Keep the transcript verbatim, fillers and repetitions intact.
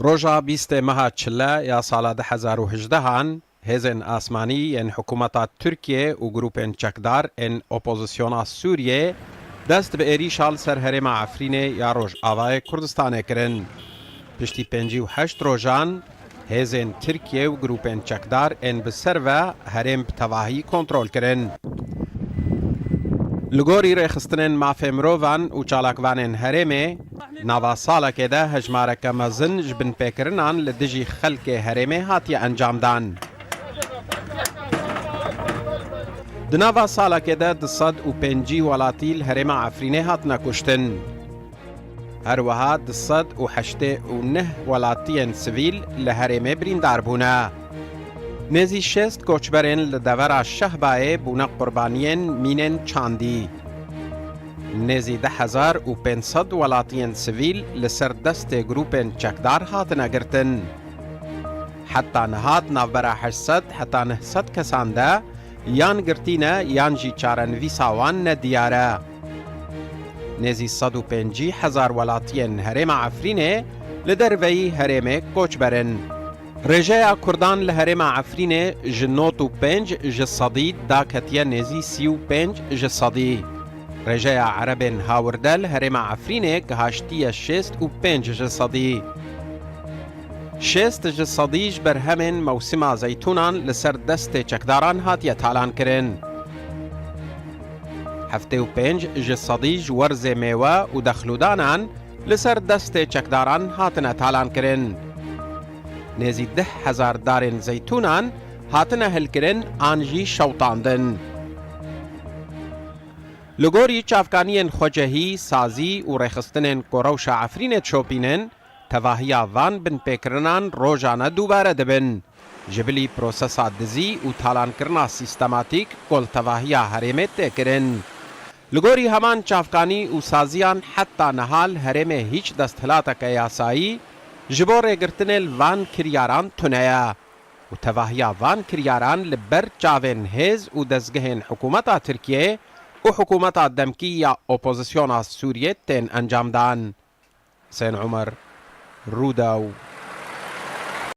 Roja bîstê meha çile ya sala du hezar û hejdehan, hêzên asmanî yên hikûmeta Tirkiyê û grûpên çekdar ên opozisyona Sûriyê dest bi êrîşa li ser herêma Efrînê ya Rojavayê Kurdistanê kirin. Piştî pêncî û heşt rojan, hêzên Tirkiyê û grûpên çekdar ên bi ser ve herêm bi tevahî kontrol kirin. Li gorî rêxistinên mafê mirovan û çalakvanên herêmê, nava salekê de hejmareke mezin ji binpêkirinan li dijî xelkê herêmê hatiye encamdan. Di nava salekê de du sed û pêncî welatî li herêma Efrînê hatine kuştin. Her wiha du sed û heştê û neh welatiyên sivîl li herêmê birîndar bûne. Nêzî şêst koçberên li devera Şehbayê bûne qurbaniyên mînên çandî. Nêzî du hezar û pênc sed welatiyên sivîl li ser destê grûpên çekdar hatine girtin. Heta niha di navbera heşt sed heta neh sed kesan de yan girtî ne yan jî çarenivîsa wan nediyar e. Nêzî sed û pêncî hezar welatiyên herêma Efrînê li derveyî herêmê koçber in. Rêjeya Kurdan li herêma Efrînê ji nod û pênc ji sedî daketiye nêzî sî û pênc ji sedî. Rêjeya Erebên Hawirde li herêma Efrînê gihaştiye şêst û pênc ji sedî. Şêst ji sedî ji berhemên mewsima zeytûnan li ser destê çekdaran hatiye talankirin. Heftê û pênc ji sedî ji werzê mêwe û dexlûdanan li ser destê çekdaran hatine talankirin. Nêzî deh hezar darên zeytûnan hatine hilkirin an jî şewitandin. Li gorî çavkaniyên xwecehî, sazî û rêxistinên ku rewşa Efrînê dişopînin, tevahiya van binpêkirinan rojane dubare dibin. Ji bilî prosesa dizî û talankirina sîstematîk ku li tevahiya herêmê tê kirin. Li gorî heman çavkanî û saziyan heta niha li herêmê hîç desthilateke yasayî ji bo rêgirtinê li van kiryaran tune ye û tevahiya van kiryaran li ber çavên hêz û dezgehên hikûmeta Tirkiyê û hikûmeta demkî ya opozisyona Sûriyê tên encamdan. Husên Umer, Rûdaw,